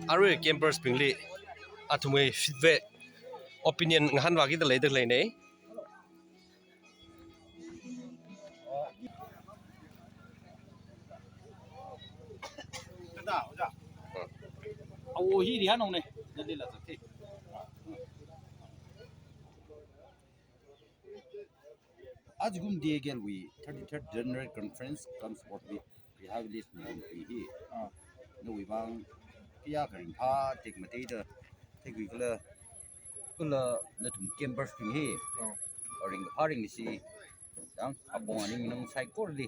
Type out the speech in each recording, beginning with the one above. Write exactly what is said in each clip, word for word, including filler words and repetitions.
Arui campers bingli athumwui feedback, opinion ngahānvāki da leida leinei. Awo hi rihanong ne. Nali la zaki. Ajakum D A K L wui thirty-third General Conference cum Sport Meet Reha Village Ningrum Kami hi. Ah. Nawui vang kayākha ringphā tekmateida theikhui khala, kala nathum campers bing hi. Ah. Ringphā ringsi, yang apong aning nang saikorali,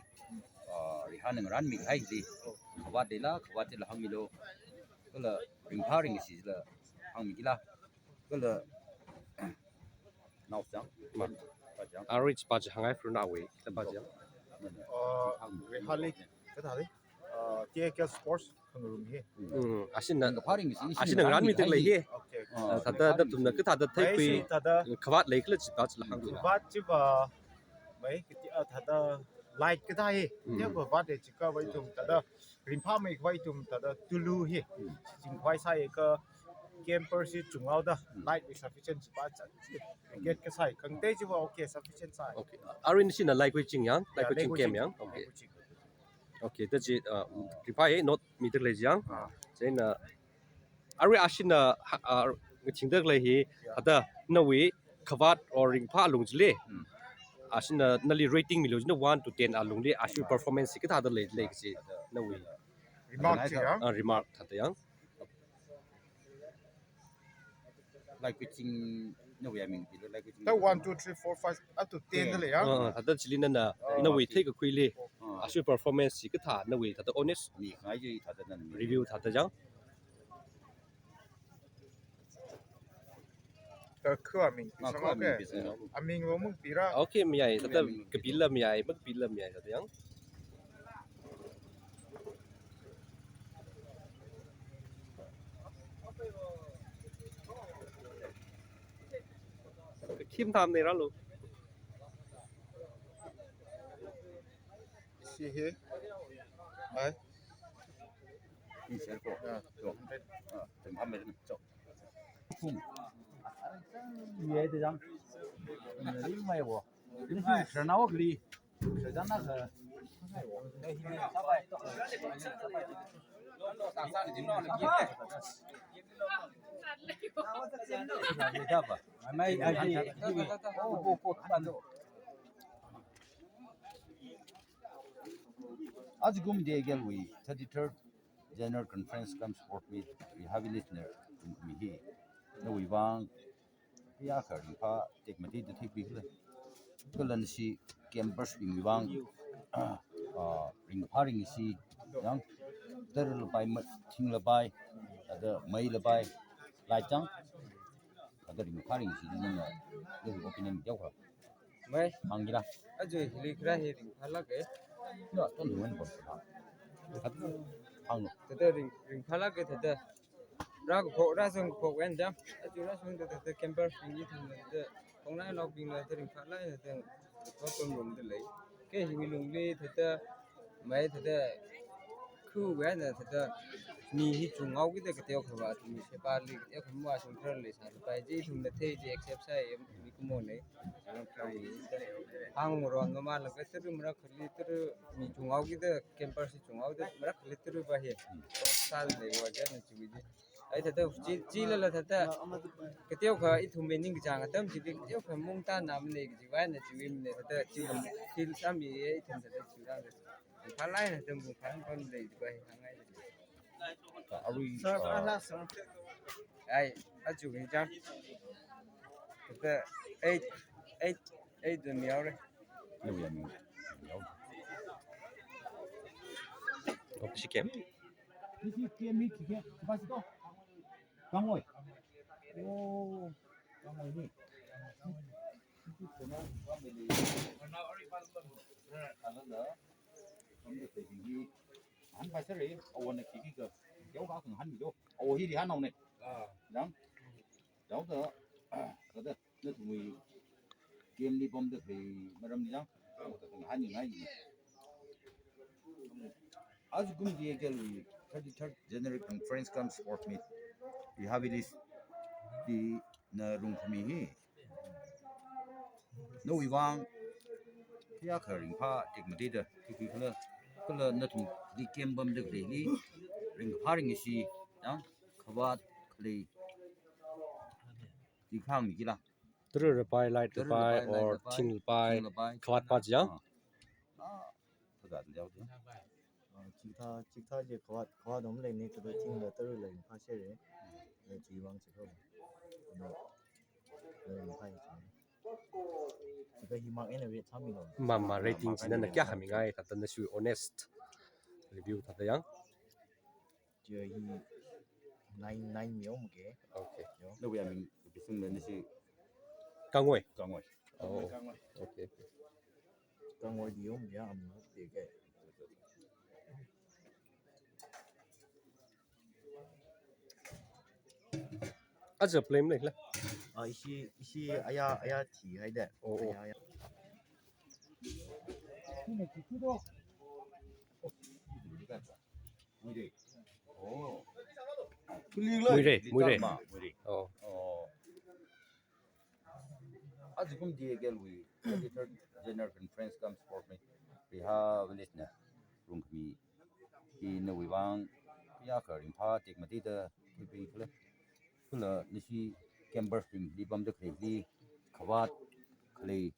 ah, rihanang ranmihaili. Khavāt leila, khavāt leila hāngmilu. Kala ringphā ringsi la hāngmikila. Kala nao chang. Ma. Pa chang. Arui pa chang hāngngai fru nawui, ta pa chang. Uh, Rehali, kathāli? Uh, T A K L Sports, Kangrum hi. Mm, asin na, asin na ranmi tek lei hi. Okay. Ah, thāda, thāda nathumna kathāda theikhui, thāda khavāt leikhala chi pa chi la hāng. Khavāt chiva, mai, kati, ah, thāda light kathā hi. Mm. Te khavāt de chika vai tum thāda ringphāmeikhavai ithum thāda tulu hi. Mm. Chingkhavai sāakha campers hi chunghaoda, mm, light wui sufficient chipa chan. Get kasai, khangatei chiva okay, sufficient sai. Okay. Arui nashina light khuiching yang, light khuiching camp yang. Okay. Light khuiching. Okay, ta chi, uh, ringphāya, note mida lei yang. Ah. Chieina, arui ashina, ha, ah, ngachingda lei hi, yeah, thāda nawui khavāt or ringphā alung chili. Hmm. Ashina nali rating milu jina one to ten alungli, ashiwui performance hi kathāda lei, lei kachi nawui. Remark chi yang? Ah, remark thāda yang. Light khuiching nawui aming pila, light khuiching. Ta one, two, three, four, five, up to ten da lei yang? Ah, thāda chili nana, ah, nawui theikakhuili. Ah. Ashiwui performance hi kathā nawui thāda honest. Mingai chi thāda nana review thāda yang. Ka khu aming, ah, khu aming, okay. Aming lo mung pira. Okay, mayai, thāda kapila mayai, makapila mayai, thāda yang. Kim tham ne ralo. Si he. Ai. Ni share ko. Ah, to. Ah, tem ham me to. Pum. Ye de jang. Ring mai wo. Ni si share na wo kli. Share na ka. Ajakum D A K L wui thirty-third General Conference cum Sport Meet Reha Village Ningrum Kami hi. Nawui vang kayākha ringphā tekmateida theikhui khala. Kala nashi campers bingwui vang, ah, ringphā ringsi yang, tara lapai, ma-, thing lapai, thāda mei lapai, light chang, thāda ringphā ringsi nana, nawui opinion teokha. Mai. Hāngkila. Aja hili kharā hi ringphālāka. Na, ton huan bon sa. Hānglu. Thāda ring, ringphālāka thāda. Rākaphok, rāzangkaphok wen jang. Aja rāzangda thāda camper bingli thāda. Khongnainaobingla thāda ringphālāk thāda. Problem room da lei. Kha hi mi lungli thāda. Mai thāda. Khu wen thāda. Mi hi chunghaokida kateokha va, mi shepali kateokha va sungthar leisāpai. Chi ithumna thei chi accept sai mikumo nei. Hāngrong mama lāka tara marakhali tara mi chunghaokida campers chunghaokida marakhali tara va hi. Sālei va jana chiwui chi. Ai thāda chi, chilala thāda. Kateokha ithum mi ningkachāng atam chili kateokha mungta nam nei kaji va na chiwui ne thāda chi feel sāmi ithum thāda chi rāng. Khalai na thāda mung khan kon lei va hi hāngngai. Ka arui, sir, ah, ala, sir. Ai, aja kani chang. Thāda eight, eight, eight da mihaora. Nawui aming. Mihaora. Oh, si kem? Si kem mi ki kem. Ba si to. Kangoi. Oh, kangoi ni. Si kona kangoi ni. Alala. Khamda thei hi. Hānpai sāra, awona khikhi ka. Teokha kahāng hānmilu. Awo hi rihanao ne. Ah. Dang. Teokha, thāda, nathumwui camp li pamda thei maramli dang. Teokha kahāng hānngai. Ajakum D A K L wui thirty-third General Conference cum Sports Meet, Reha Village li na rungkhami hi nawui vang kayākha ringphā tekmatei da, kiki khala, kala nathumli kempamda khaleili ringphā ringshi, yang khavāt khalei chi khangmi kila. Tara lapai, light lapai, or thing lapai, thing lapai, khavāt pa chi yang? Ah. Ah, khavāt lapai. Ah, chithā, chithā chi khavāt, khavāt dom leini, thada thingla tara la ringphā shere. Chi vang chi khavāt. Ringphā shere. Chithā hi mark eina rate sāmi lo. Mama, rating china na kayākha mingai, thada nashi honest review thada yang? Chi hi nine, nine mi om ke. Okay. Yo. Nawui aming bising le nashi? Kangoi. Kangoi. Oh. Kangoi. Okay, okay. Kangoi di om ya am de ke. Aja play mle la. Ah, ishi, ishi aya, aya thihaida. Oh, oh. Aya, aya. Muire, muire. Muire, muire. Oh. Ajakum D A K L wui thirty-third General Conference cum Sports Meet Reha Village na rungkhami hi nawui vang kayākha ringphā tekmatei da, kiki khala, kala nashi campers bingli pamda khaleili khavāt khalei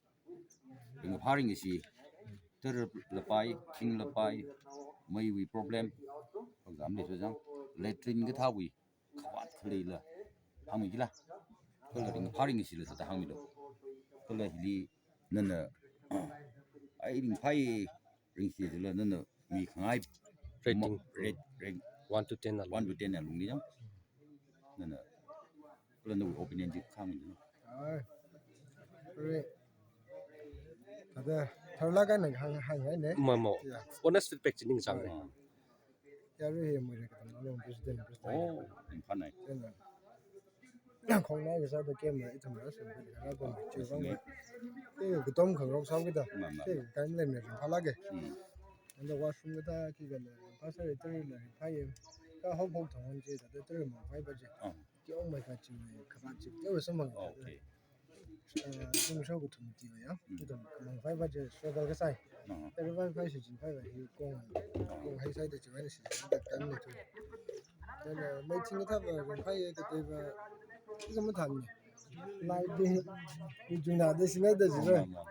ringphā ringshi, tara lapai, thing lapai, meiwui problem, example le so jang, latrine kathāwui khavāt khaleila hāngmi kila. Kala ringphā ringshila thada hāngmi lo. Kala hili nana, ai ringphāye, ringshi jila nana mikhangai rating. Rate, rate one to ten alungli. One to ten alungli yang. Nana, kala nawui opinion chi khangmi lo. Ai. Re. Thada, tharlāk eina hāng, hānghaine. Mamo. Yeah. Honest feedback chi ningchāngne. Ah. Yarui hi muire katam lo president, president. Oh, ringphānai. Chieina khongnai kasāda camp la ithumla sāda kharā ko chi vang. Te katom khangarok sāhaokida. Ma, ma. Te time le me ringphālāke. Hmm. Anda washroom kathā kikhala ringphā sāre, tara la ringphāye. Kahao phok thang chi thada tara mangphai pa chi. Oh. Chi ong mai ka chi mai khavāt chi teowa samphang. Okay. Eh, sum shao kathum ti mai ya. Mm. Ithum mangphai pa chi struggle kasai. Uh-huh. Tara phai phai shichinphai pa hi kong, kong hai sai da chi mai na shichinda kan ne tu. Tara mei thing kathā pa ringphāye katei pa, ithum mathānne. Lai de, mi juna de sina da jira. Ma, ma.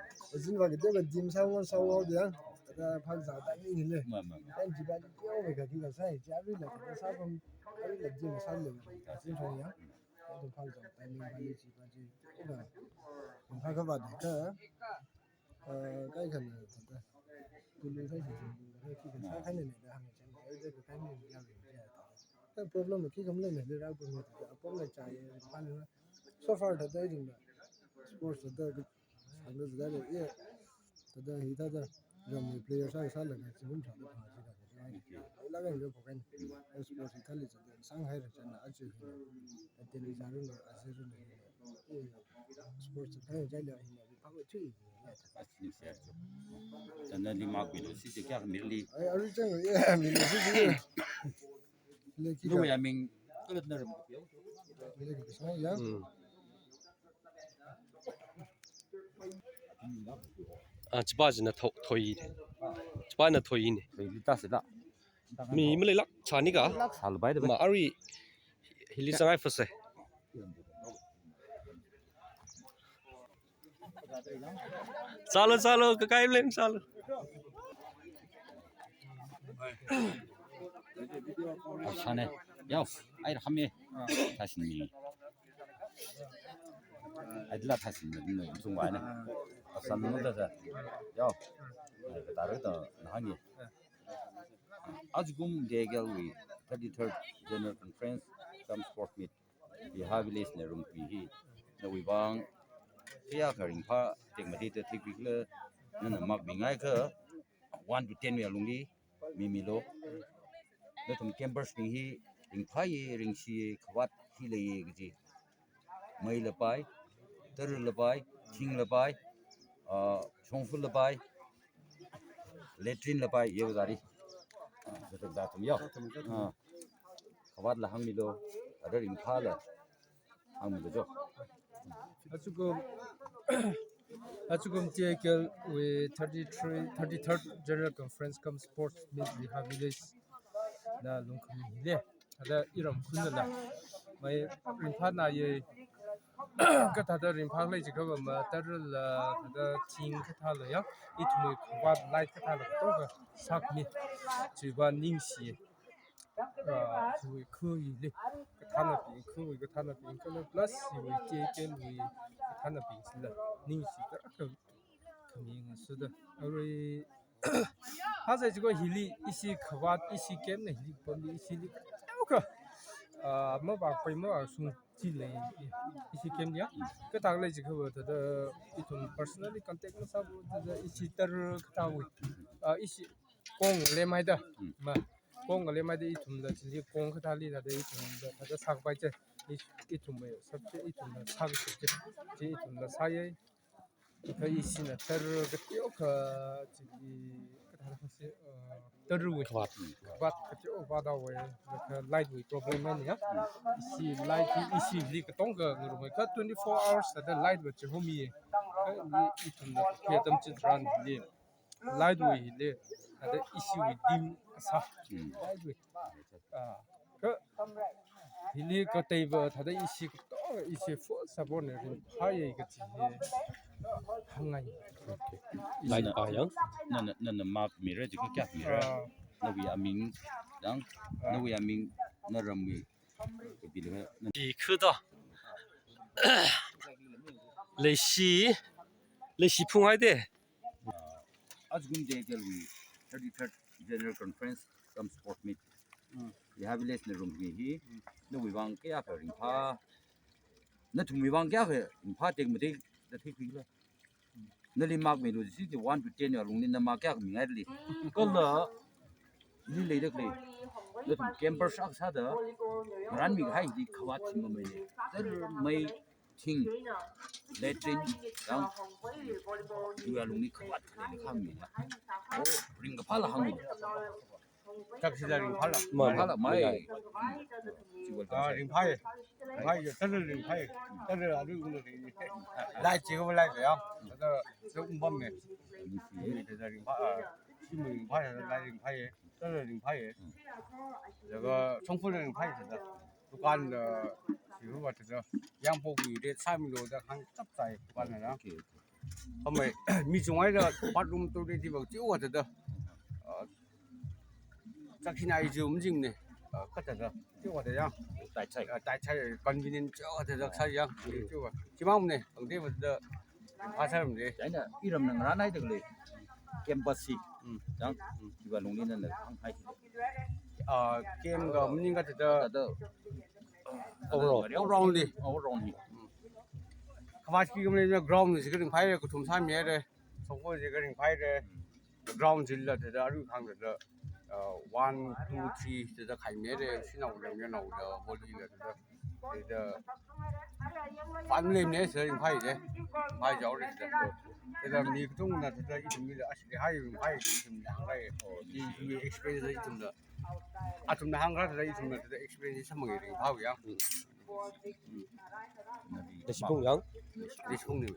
Jin pa katei pa dim sa ngon sa wo de ya. Thada phak za ta ni le. Ma, ma, ma. Kan chi pa teowa mai ka kikha sai, chi arui la ka sa pam, arui la dim sa le. Jin thong ya. Ithum phak za ta ni pa ni chi pa chi. Ina. Ithum phak ka pa de ka. Eh, kai khan thada. Tulu sai chi, chi, chi, chi, sai khan ne da hāng chen. Ai de ka khan ne ya le. Ta problem khi kam le ne ra ko ne. Problem cha ye pa ne. So far thada jing da. Sports thada Sāda zada le, ye. Thada hi thada, ramwui player sā, sālaga, zingkum thada phā sāda, zada. Laga yo phokan. Sports hi thali zada, sānghai ra chana, achi hi. Ateli zaru lo, aziru lo. Ye. Sports thali jai le, hi, phā chui. Thada li mark mi lo, si je kya mi li. Ai, aru chang, ye, mi lo, si je. Le ki. Lu ya ming, kalat na ram. Le ki, sā ya. Hmm. Ah, chipa china tho-, thoi. Chipa na thoine. Thoi ta sida. Mi maleilāk chani ka. Lāk sālapai da. Ma arui hili zangai fase. Chalo, chalo, kakai blame chalo. Asane. Yao, ai, hame. Tasin mi. Ai, la tasin mi, mi, mi, sungwa ne. Asan no da sa. Yao. Ai, ka tare to, na hangi. Ajakum D A K L wui thirty-third General Conference cum Sports Meet Reha Village na rungkhami hi, nawui vang kayākha ringphā tekmatei da thikpikhala, nana mark mingai kha one to ten wui alungli mimi lo. Nathum campers bing hi ringphāye, ringshiye, khavāt hi leiye kaji. Mei lapai, tara lapai, thing lapai, ah, shongfa lapai, latrine lapai, ye bazari. Zatda athum yao. Zatda athum. Ah. Khavātla hāngmilu, ara ringphāla hāngmilu jo. Achukum, achukum T A K L wui thirty-three, thirty-third General Conference cum Sports Meet Liha Village na lungkhami hili. Thāda iram khunna la. Mai ringphāna ye. Kathāda ringphālei jiakha va ma tarla, thāda thing kathāla ya. Ithumwui khavāt light kathāla katonga sākmi. Chiva ningshi. Ah, iwui khu hili. Kathānabing, khuwui kathānabing kala plus iwui T A K L wui kathānabing chila ningshi tarākha khami ngasāda. Arui, hāsai jiakha hili ishi khavāt, ishi camp na hili pamli ishi li kateokha, ah, mavākpai mavāshung chili ishi camp ya. Kathālei jiakha va thāda ithum personally contact masāva thāda ishi tara kathāwui. Ah, ishi kong leimada. Mm. Ma, kong leimada ithumla chili kong kathāli thāda ithumla thāda sākpai chi. Ish-, ithumwui subject ithumla sākpai chi. Chi ithumla sāya. Kha ishina tara kateokha chili kathāda hāngsi, uh, tarawui. Khavāt. Khavāt kateokha vāda wui. Kha light wui problem mani ya. Ishi light hi ishili katonga ngarumai. Kha twenty-four hours thāda light va chihomi. Kha ni ithumna khe tam chitharan li. Light wui hili, thāda ishiwui dim sā. Mm. Light wui. Ah, kha hili kateiva thāda ishi katonga, ishi full support na ringphāya kachi hi hāngngai. Okay. Light pa yang? Nana, nana mark mira, jiakha kayākha mira. Ah. Nawui aming yang, ah, nawui aming, naramwui. Hi khuda. Leishi, leishi phunghaida. Achukum T A K L wui thirty-third General Conference cum Sport Meet. Mm. Liha Village na lungkhami hi, mm, nawui vang kayākha ringphā, nathumwui vang kayākha ringphā tekmatei da theikhuila. Nali mark milu, chi chi one to ten ya lungli na mark kayākha mingaili. Kala, li leida khalei. Nathum campers akha sāda, ngarānmi kahai hili khavāt thingmamei. Tara mei thing, latrine, yang, ya lungli khavāt khalei khami ya. Oh, ringkaphāla hāngmi. Chakshila ringphāla. Ma, ringphāla, mai. Mai. Ah, ringphāya. Ringphāya, tara ringphāya. Tara alu ungna ring. Light chi ko light ya. Thāda, thāda umbam me. Thāda ringphā, ah, shim ringphāya, light ringphāya. Tara ringphāya. Laga shongfa ringphāya thāda. Dukan da, shihuwa thāda. Yangpokli rate sāmilu da hāng chapchai dukan na. Okay, okay. Khamei, mi chunghaida bathroom toilet ti bak chiwa thāda. Ah, chakshina iji umjing ne. Ah, kathāda. Chiwa thāda yang. Taichai. Ah, taichai convenient chiwa thāda sā yang. Chiwa. Chimang ne, ang de thāda. Phasar ne. China, iramna ngarānhaida khalei. Campus hi. Mm. Yang, mm, chiva lungli nana hānghai. Ah, camp ga maning kathāda. Thāda. Overall. Overall li. Overall li. Mm. Khavāt ki kamle ground chi karingphāya, kathum sāmihaira. Shongfa chi karingphāra. Ground chila thāda, aru khang thāda, uh, one, two, three thāda khaimihaira, sinaola, yanaola, volley la thāda, thāda, fun leimana, sā ringphāya, phāya jaora thāda. Thāda mi katongna thāda, ithumli, ashili hai ringphāya, ithumli hānglai, oh, i, i experience ithumna. Athumna hāngra thāda, ithumna thāda experience sāmang ringphāya. Leishiphung yang? Leishiphung ne.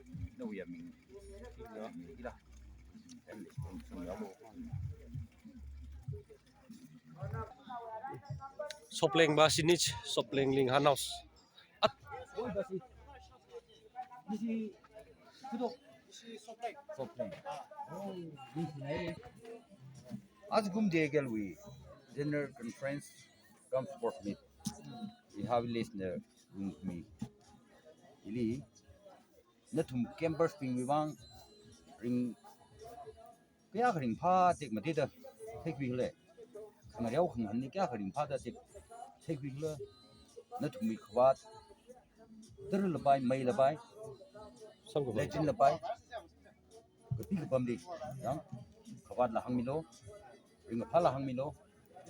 Sopleng ba sinich, Sopleng Linghan House. At. Sopleng. Achukum T A K L wui General Conference cum Sport Meet. Liha Village na lungkhami. Hili, nathum campers bingwui vang ring, kayākha ringphā tekmatei da theikhuila. Khangareo khangahān ni kayākha ringphā da tek, theikhuila. Nathumwui khavāt. Tara la pai, mei la pai. Latrine la pai. Kapi kapamli, yang, khavātla hāngmilu, ringkaphāla hāngmilu,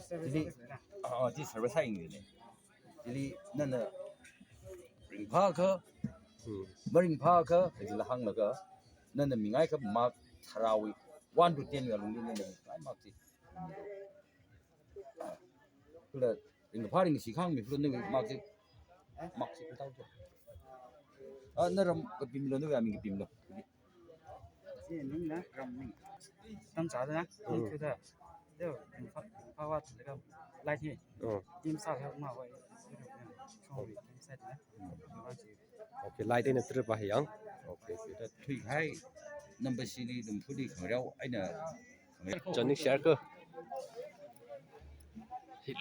chili, ah, chi service hāngngai ne. Chili, nana ringphāakha, hmm, maringphāakha, chila hānglaga, nana mingaiakha mark tharāwui, one to ten wui alungli nana mingai mark chi. Kala ringkaphā ringkashi hāngmi, kala nawui mark chi, mark chi kala tau. Ah, na ram kapimlo, nawui aming kapimlo. Chi ningna ram ning. Tam cha da na, Mm. ning khuda. Deo, ringkaphā, ringkaphā wa chi da ka. Lai hi. Oh. Team sa ha ma wa. Sorry, team sa da. Okay, lai dena trip ba yang. Okay, okay. Tui hai number sili dum puli kharao aina. Johnny share ko. Hi,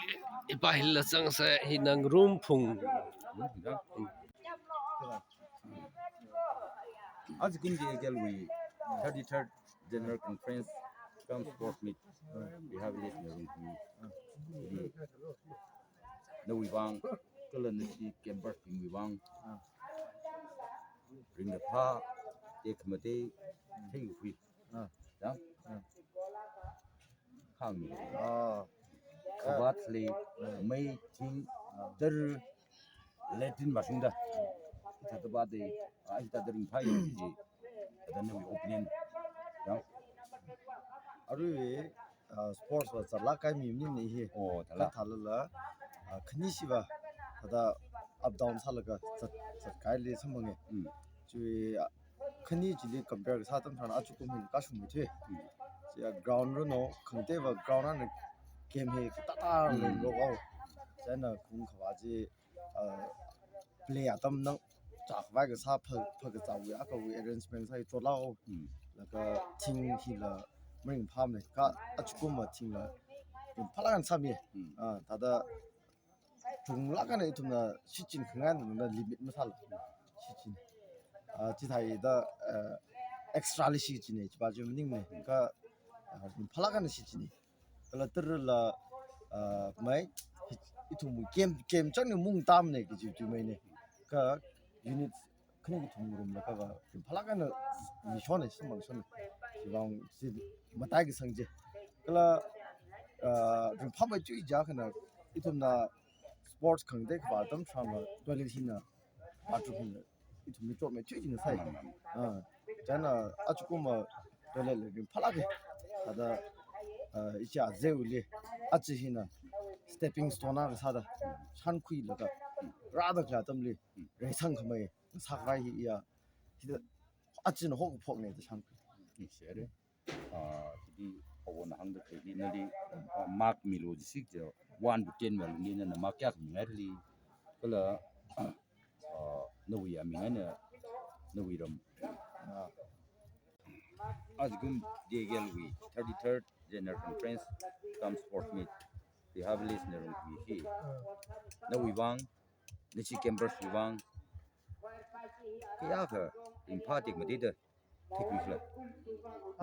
ipa hila chang sa hi nang room phung. Aja kum D A K L wui thirty-third General Conference cum Sports Meet. We have this in the room. Nawui vang, kala nashi campers bingwui vang. Ringkaphā, tekhamatei, theikhui. Ah. Yang? Ah. Hāngmi. Ah. Khavāt lei, mei, thing, tara, latrine, washroom da. Hithāda ba dei, ah, hithāda ringphāya ji. Hithāda nawui opinion. Yang? Arui, ah, sports va zatlāk kahai mi maningmana hi. Oh, thala. Kha thalala, ah, khanishi va, thāda up down sālaga zat, zatkahaili samphanga. Mm. Chiwui, ah, khani chili compare kasā atam tharan ajakum hi kashungmeithui. Mm. Chiya ground runo, khangatei va ground ana game hi katata Mm. leng lo kau. Chieina khaung khavā chi, ah, play atam nang chakvai kasā pha, phakazāwui akhawui arrangement sāi chotlāk o. Mm. Laga thing hila maringphāmana, kha ajakum va thingla ringphālāk eina sāmi. Mm. Ah, thāda chunglāk eina ithumna shichin khangai eina limit masāla. Shichin. Ah, chithāda, ah, extra li shichina, chipa chi maningmana. Kha, ah, ringphālāk eina shichina. Kala tarala, ah, mei, hi, ithum game, game chang ni mung tamna kaji chi meina. Kha unit khani kathum rumlaga va, ringphālāk eina mishonna, samphangshonna. Chivang chi matai kasang chi. Kala, ah, ringphāmeithui jiakhana, ithumna sports khangatei khavā atam tharan va, toilet hina, bathroom hina, ithumli chotmeithui jina sai. Mm. Ah, chieina ajakum va toilet la ringphālāka. Thāda, ah, ishi azeiwuili, aja hina stepping stone akha sāda, shānkhuilaga, rāda khalei atamli, reisangkhamei sākhavai hiya, hithāda, ajana haokaphokna da shānkhui. Mm, sure. Ah, hithāda awona hāngda khalei hi nali, ah, mark milu jisi je, one to ten wui alungli nana mark kayākha mingaili, kala, ah, nawui aming eina, nawui ram. Ah. Ajakum D A K L wui thirty-third General Conference cum Sports Meet. Hi hāvali sina rung hi. Nawui vang, nashi campers wui vang, kayākha ringphā tekmatei da theikhuikhala.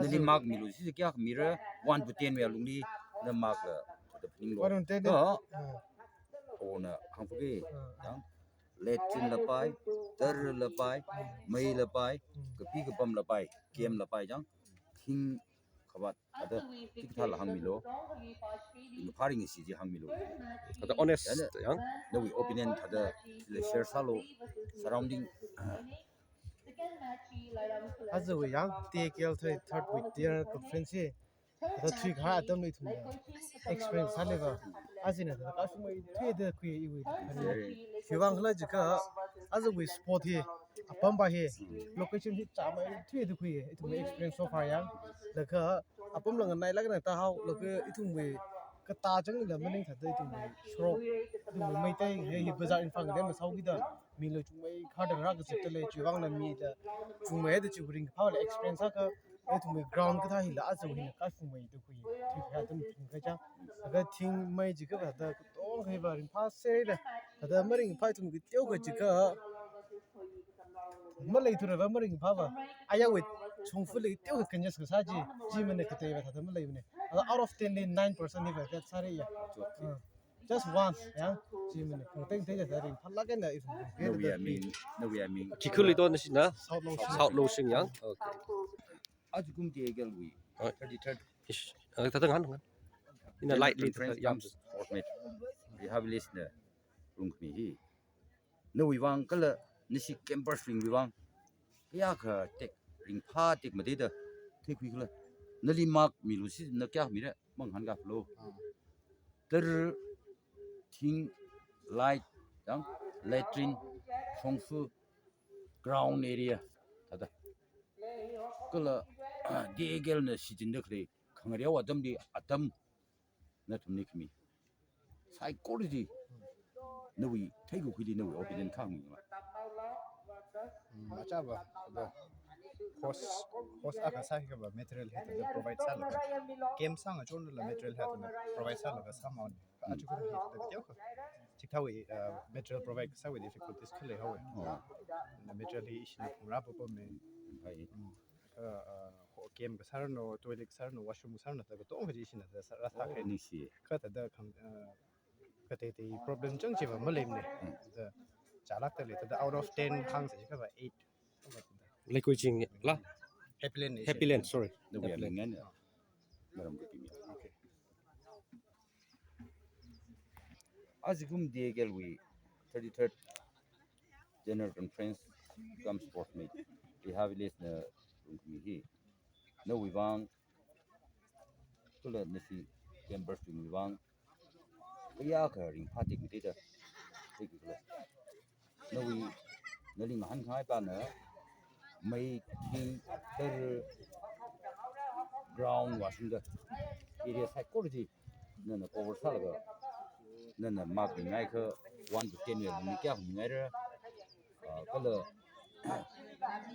Nali mark milu jisi kayākha mira, one to ten wui alungli na mark la, thāda phaninglo. One to ten. Kha, ah, awona hāngphāki, ah, yang, latrine la pai, tara la pai, mei la pai, mm, kapi kapam la pai, game la pai, yang, thing khavāt, thāda, chikathāla hāngmilu. Ringphā ringkashi chi hāngmilu. Thāda honest, yang, yang, nawui opinion thāda, la share sālu, surrounding, ah, Aja wui yang, D A K L thirty-third wui General Conference hi, thāda thuikahai atamli ithumna experience sāli va, ajana thāda kashungmeithui da khui iwui. Khiwuivang khala jiakha, aja wui spot hi, apam va hi, location hi chāmeithui da khui, ithumwui experience so far yang, laga, apam la nganailāk eina tāhao, laga ithumwui katā chang la maningthāda ithumwui shorok, ithumwui Meitei hi, hi bazaar Imphal ngalei masāhaokida, mila chungmeikhada rākazipda lei, chiwuivangna mila chungmeida chiwui ringkaphāla experience akha, ithumwui ground kathā hila aja hina kashungmeida khui, thuikahai atam thingkha chang, laga thing mei jiakha va thāda katongkha hi va ringphāserda, thāda maringphā ithum kateokha jiakha, maleithura va maringphā va. Ayarwui shongfali teokha congestion kasā chi, chimana katei va thāda maleimana. Ala out of ten li nine percent hi va that sāra ya. Okay. Ah, just one, ya. Chimana. Khangatei thei thāda ringphālāk eina if. Nawui aming, nawui aming. Khi khuli to nashina? South Longshing. South Longshing yang. Okay. Ajakum D A K L wui. Ah. Thirty-third. Ish. Ah, thāda ngan, ngan. Ina lightly thāda, ya. Format. Hi hāvali sina rungkhami hi. Nawui vang kala nashi campers bingwui vang, kayākha tek, ringphā tekmatei da theikhuikhala. Nali mark milu jisi na kayākha mira, mangahānkaphalu. Ah. Tara, thing, light, yang, latrine, shongfa, ground area, thāda. Kala D A K L na shichinda khalei khangareo atamli atam nathumli khami psychology nawui theikakhuili nawui opinion khangmi ma. Mm, achāva, the host, host akha sākahaiva material hi the provide sālaga. Game sāngachonla material hi the provide sālaga sāmān. Achukum hi the teo ka. Chikathāwui, uh, material provide sāwui difficulties khalei haowa. Oh. The material hi ishina phungrā papam me. Hai. Mm. Ka, uh, ho-, game kasā ranu, toilet kasā ranu, washroom kasā ranu, thāda katonga chi ishina thāda sā-, rāsā Oh, khai. Ningshi. Ka thāda khang, uh, kateitei problem chang chiva maleimana. Hmm. Thāda chālākda lei, thāda out of ten hāngsa chiakha eight. Leikui ching la? Happy Land ne. Happy Land, sorry. Nawui Happy Land. Alingan ya. Maram kapimi. Okay. Ajakum D A K L wui thirty-third General Conference cum Sports Meet Rihā Village na rungkhami hi. Nawui vang, kala nashi campers wui vang, kayākha ringphā tekmatei da. Thank you, kala. Nawui, nali ngahānkhangai pana, mei, thing, tara, ground, washroom da. Area psychology nana cover sālaga, nana mark mingaikha one to ten wui alungli kayā mingaira, ah, kala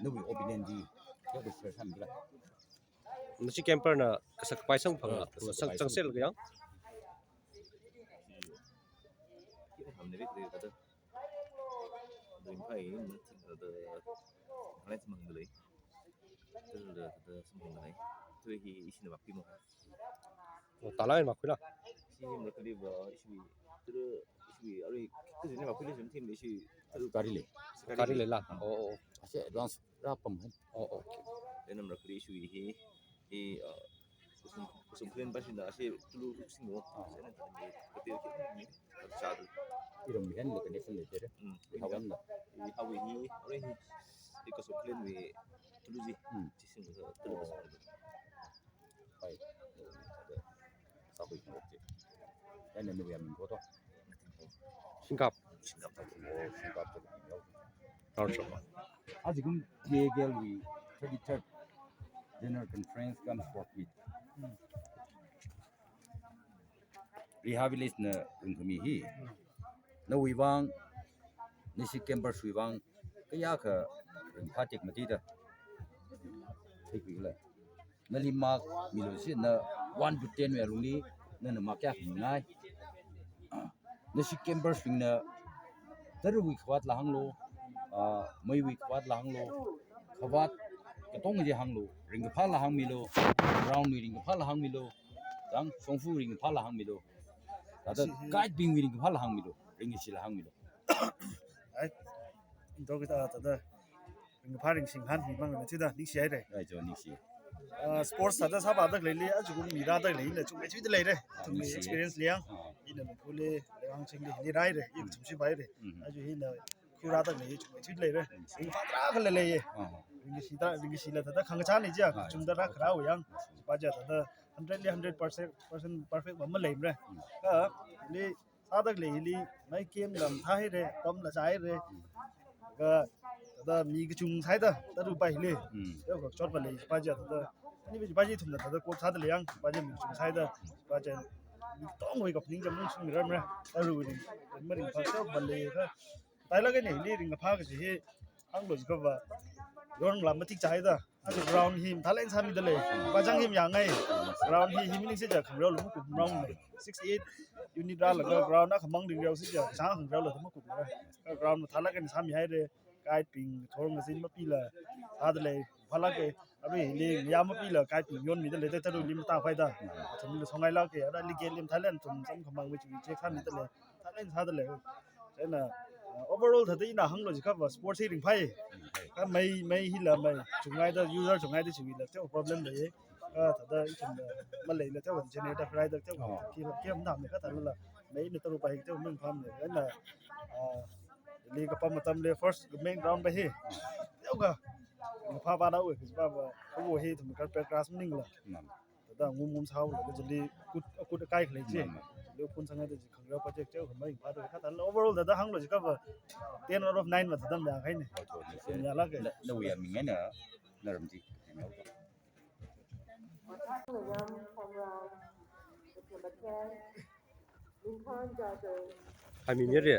nawui opinion chi kayākha share sāmila. Nashi camper na kasā kapai samphang, Oh, kasā kapai samphang. Samphang sel kayang. Ringphāi, na thing, the, the, the, the, samphangdalei. Tui hi ishina makpi mo. Oh, talai makpi la. Ishi marakli va, ishi, tui, ishi, arui, kajina makpi le, ishi, tui, Gari lei. Gari lei la. Oh, oh. Ashe advance rāpam hai. Oh, oh. Ina marakli ishi hi, hi, uh, kusum, kusum klen ba shina ashe tulu sing mo. Ah. Ashe na tui, kati, kati, kati, chadu. Iram hen la connection leidalei. Hmm. Hawan la. Hi hawi hi, arui hi, hi kusum klen wui tulu chi. Hmm. Chi sing mo, tulu sing mo. Hai. Sākhui khangachei. Ina nawui aming kho to? Singkap. Singkap. Oh, Singkap to. Thank you. Ajakum D A K L wui thirty-third General Conference cum Sports Meet Rihā Village na rungkhami hi. Nawui vang, nashi campers wui vang, kayākha ringphā tekmatei da. Theikhuila. Nali mark milu, ishina one to ten wui alungli, nana mark kayā mingai. Nashi campers bingna, tarawui khavāt la hānglu, ah, meiwui khavāt la hānglu, khavāt katonga chi hānglu, ringkaphā la hāngmilu, ground wui ringkaphā la hāngmilu, dang shongfa ringkaphā la hāngmilu, thāda guide bingwui ringkaphā la hāngmilu, ringkashi la hāngmilu. Ai, dok ta, thāda ringkaphā ringshing hān hi mang na thāda ningshi haira. Ai, jo ningshi. Ah, sports thāda sāvāda khaleili, ajakum mi rāda khaleili, chungmeithuida leira. Ithumwui ningshi. Experience li yang. Ah. Ina Mangkhuli, Leiwang chingli, hili rāhaira, ina Mm. chungshi vāhaira. Mm. Aja hina khuirāda khaleili, chungmeithuida leira. Mm. Ringphā tarākha leiya. Ah. Ringkashi ta, ringkashi la thāda khangachā ni ja, Ah, chungda rā okay. Kharā yang. Pā ja thāda hundred li hundred percent, percent perfect va maleimara. Mm. Kha, li sāda khaleili, mai camp la mathāhaira, pam la chāhaira. Kha, thāda mi kachung sāhaida, tara pa hili. Mm. Yao kachot pa lei, pa ja thāda. Ani pa, pa ja ithumna thāda kop sāda lei yang, pa ja mi kachung sāhaida, pa ja mi tongwui kaphaning jam nung sung ramra. Tara wui, maringphā kachot pa lei kha. Thālāk eina hili ringkaphā kaji hi, hānglu jiakha va, yonla matik chāhaida. Aja ground hi mathālāk eina sāmida lei. Pachang hi mayāngai. Ground hi, hi maningsi ja khangareo la makup ground lei. Six eight unit rālaga ground akhamang ringreo si ja, chang khangareo la makup lei. Ground mathālāk eina sāmihaira. Guide bing, thor ngazin mapila sāda lei. Phālāka, arui hili ngayā mapila guide bing yonmida lei, tarawuili matāphaida. Athumla songailāka, ara ligate li mathālāk eina athum samkhamang mi chi check sāmida lei. Mathālāk eina sāda lei. Chieina, uh, overall thāda ina hānglu jiakha va sports hi ringphāi. Kha mei, mei hila mei chungngaida, user chungngaida chiwuila teo problem lei. Kha thāda ithumla maleila teo generator khuiraida teo Oh. ki, ki matamna kha thālala. Meina tara pa hi teo maringphāmana. Chieina, uh, li kapam atamli first main round pa hi. Teo kha. Ringphā pa na ui, pa pa. Kawo hi ithum carpet grass maningla. Nam. da ngum ngum sāhaolaga chili kut, kut akai khalei chi. Mama. Chili phun sanghaida chi khangarao pa chek chek khamai pa da kha tal overall da da hānglo jiakha va ten out of nine va thāda mayākahaina. Auto ni se. Mayālāka. Na, nawui aming eina, na ram chi. Hi, mi mi re.